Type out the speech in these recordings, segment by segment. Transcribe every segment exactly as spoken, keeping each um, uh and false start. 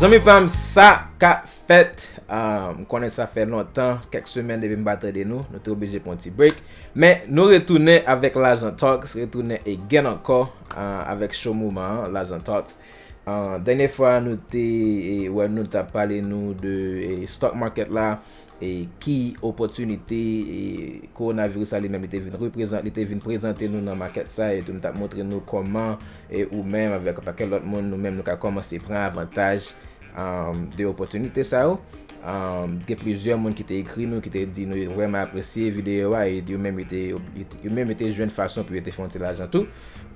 Zanmi pa m, sa ka fèt. Ah, m konnen sa fè lontan, kèk semèn depi m pa tande nou, nou te oblije pran yon ti break. Men nou retounen avèk Lajan Talks, retounen again ankò, ah, avèk show moman an, Lajan Talks. Ah, dènye fwa nou te, eh, wè nou t ap pale nou de, eh, stock market la, e ki opòtinite, e, kowonaviris la li menm li te vin reprezante, li te vin prezante nou nan makèt sa, e tou m t ap montre nou kòman, e, ou menm avèk yon pakèt lòt moun, nou menm nou ka kòmanse pran avantaj, um, de opòtinite sa yo. Um, gen plizyè moun ki te ekri nou, ki te di nou yo vrèman apresye videyo a, e yo menm yo te, yo menm yo te jwenn fason pou yo te fè yon ti lajan tou.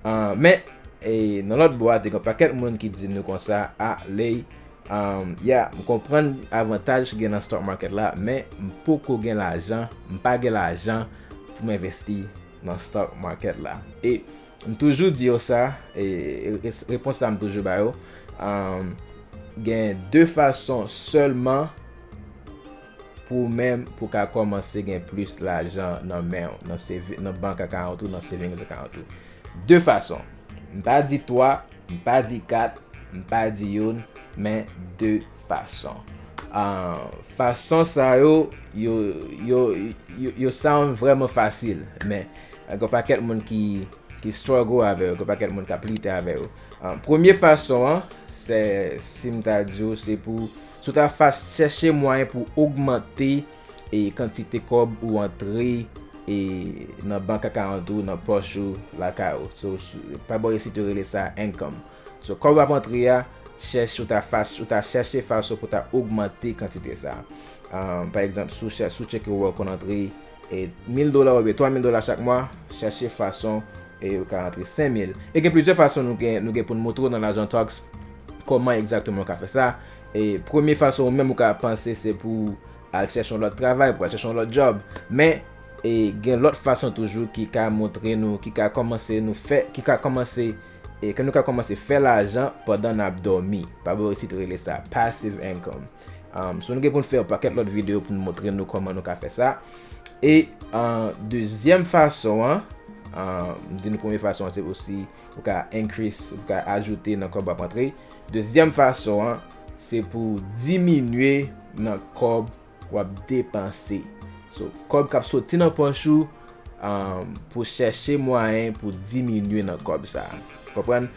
Um, men, e, nan lòt bò a, te gen yon pakèt moun ki di nou konsa, a, Ley, Um, yeah, m konprann avantaj ki gen nan stock market la, men m poko gen lajan, m pa gen lajan pou m envesti nan stock market la. E m toujou di yo sa, e, e, e repons sa m toujou ba yo, um, gen de fason sèlman pou ou menm pou ka kòmanse gen plis lajan nan men w, nan save-, nan bank account ou, nan savings account ou. De fason. M pa di twa, m pa di kat, m pa di youn, men de fason. Ah, fason sa yo, yo, yo, yo, yo sound vrèman fasil, men, eh, gen pakèt moun ki, ki struggle avè yo, gen pakèt moun k ap lite avè yo. Ah, premye fason an, se, si m ta di w, se pou, si w ta fa-, chèche mwayen pou ogmante e kantite kòb ou antre e nan bank account ou, nan pòch ou, lakay ou. So, s-, pa bò isit yo rele sa income. So, kòb w ap antre a, chèche ou ta fas-, ou ta chèche fason pou ta ogmante kantite sa. Ah, pa egzanp, si w chè-, si w tcheke w wè w konn antre, e, mil dola oubyen twa mil dola chak mwa, chèche fason e ou ka antre senk mil. E gen plizyè fason nou gen, nou gen pou n montre w nan Lajan Talks kòman egzakteman w ka fè sa. E premye fason ou menm ou ka panse se pou al chèche yon lòt travay, pou al chèche yon lòt job. Men, e gen lòt fason toujou ki ka montre nou, ki ka kòmanse nou fè, ki ka kòmanse, e ke nou ka kòmanse fè lajan pandan n ap dòmi. Pa bò isit rele sa passive income. Um, so nou gen pou n fè yon pakèt lòt videyo pou n montre nou kòman nou ka fè sa. E, uh, dezyèm fason an, uh, m di nou premye fason an se osi ou ka increase, ou ka ajoute nan kòb w ap antre. Dezyèm fason an, se pou diminye nan kòb w ap depanse. So, kòb k ap soti nan pòch ou, um, pou chèche mwayen pou diminye nan kòb sa a. Konprann?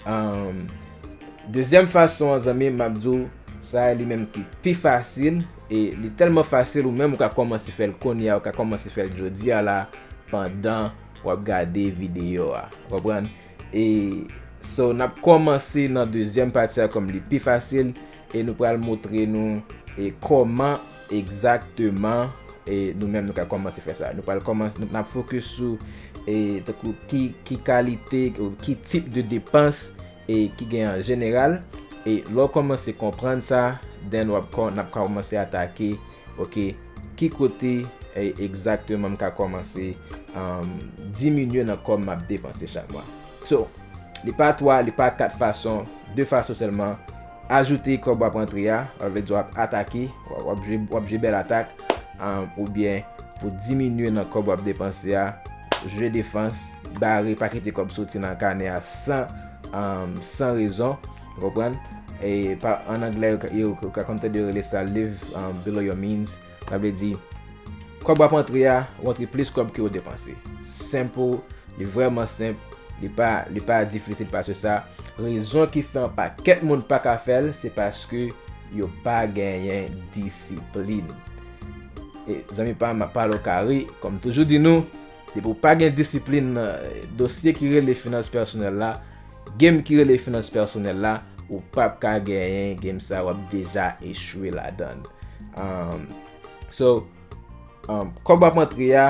Um, dezyèm fason an, zanmi m, m ap di w, sa a li menm ki pi fasil, e li tèlman fasil ou menm ou ka kòmanse fè l kounye a, ou ka kòmanse fè l jodi a la, pandan w ap gade videyo a. Konprann? E, so, n ap kòmanse nan dezyèm pati a kòm li pi fasil, e nou pral montre nou, e, kòman egzakteman, e, nou menm nou ka kòmanse fè sa. Nou pral kòmanse, nou, n ap fokis sou, e, tankou ki, ki kalite, ou ki tip de depans, e, ki gen an jeneral. E lè w kòmanse konprann sa, then w ap kò-, n ap kòmanse atake, oke, ki kote, e, egzakteman m ka kòmanse, um, diminye nan kòb m ap depanse chak mwa. So, li pa twa, li pa kat fason, de fason sèlman. Ajoute kòb w ap antre a, sa vle di w ap atake, w ap, w ap jwe, w ap jwe bèl atak, um, oubyen pou diminye nan kòb w ap depanse a, jwe defans, bare, pa kite kòb soti nan kanè a san, um, san rezon, ou konprann? E pa, an anglè, yo, yo, yo ka konn tande yo rele sa live, um, below your means. Sa vle di, kòb w ap antre a, ou antre plis kòb ke w depanse. Simple, li vrèman senp, li pa, li pa difisil pase sa. Rezon ki fè yon pakèt moun pa ka fè l, se paske yo pa genyen disiplin. E zanmi pa m, m ap pale w kare, kòm m toujou di nou, depi w pa gen disiplin nan dosye ki rele finans pèsonèl la, game ki rele finans pèsonèl la, ou p ap ka genyen game sa, w ap deja echwe ladan l. Um, so, um, kòb w ap antre a,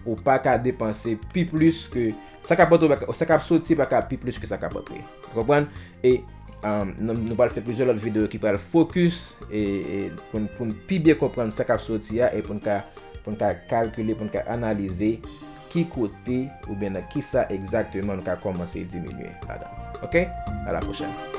ou pa ka depanse pi plis ke sa k ap antre, sa k ap soti pa ka pi plis ke sa k ap antre. Ou konprann? E, um, nou, nou pral fè plizyè lòt videyo ki pral fokis e, e pou n, pou n pi byen konprann sa k ap soti a e pou n ka, pou n ka kalkile, pou n ka analize ki kote oubyen nan kisa egzakteman nou ka kòmanse diminye ladan. Oke? A la pwochèn.